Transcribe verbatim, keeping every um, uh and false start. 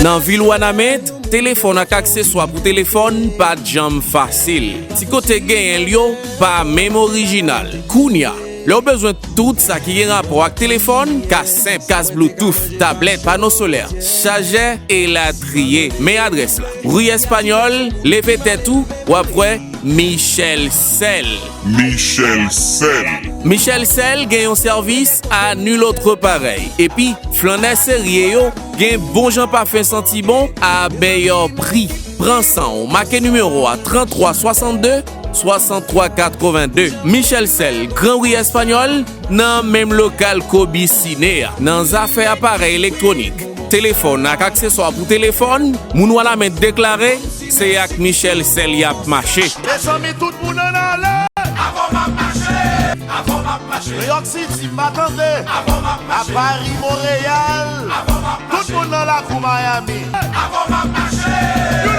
Nan vil Wanament, telefòn ak akseswa pou telefòn pa t janm fasil. Ti kote genyen l yo pa menm orijinal. Kounye a, lè w bezwen tout sa ki gen rapò ak telefòn, kas senp, kas Bluetooth, tablèt, pano solè, chajè, elatriye. Men adrès la. Ri Espanyòl, leve tèt ou, w ap wè Michel Sèl. Michel Sèl. Michel Sèl gen yon sèvis à nul autre pareil. Epi, flannè serye yo gen bon jan pafen santi bon à meilleur prix. Pran san w, make nimewo a trant twa swasant de, swasant twa katreven de. Michel Sèl, Gran Ri Espanyòl, nan menm lokal Kobi Sine a. Nan zafè aparèy elektwonik, telefòn ak akseswa pou telefòn, moun Wanament deklare se ak Michel Sèl y ap mache. Mezanmi, tout moun ann ale. Avè w m ap mache. Avè w m ap mache. New York City, m pa tande. Avè w m ap mache. Paris, Montréal. Avè w m ap mache. Tout moun nan lakou Miami. Avè w m ap mache.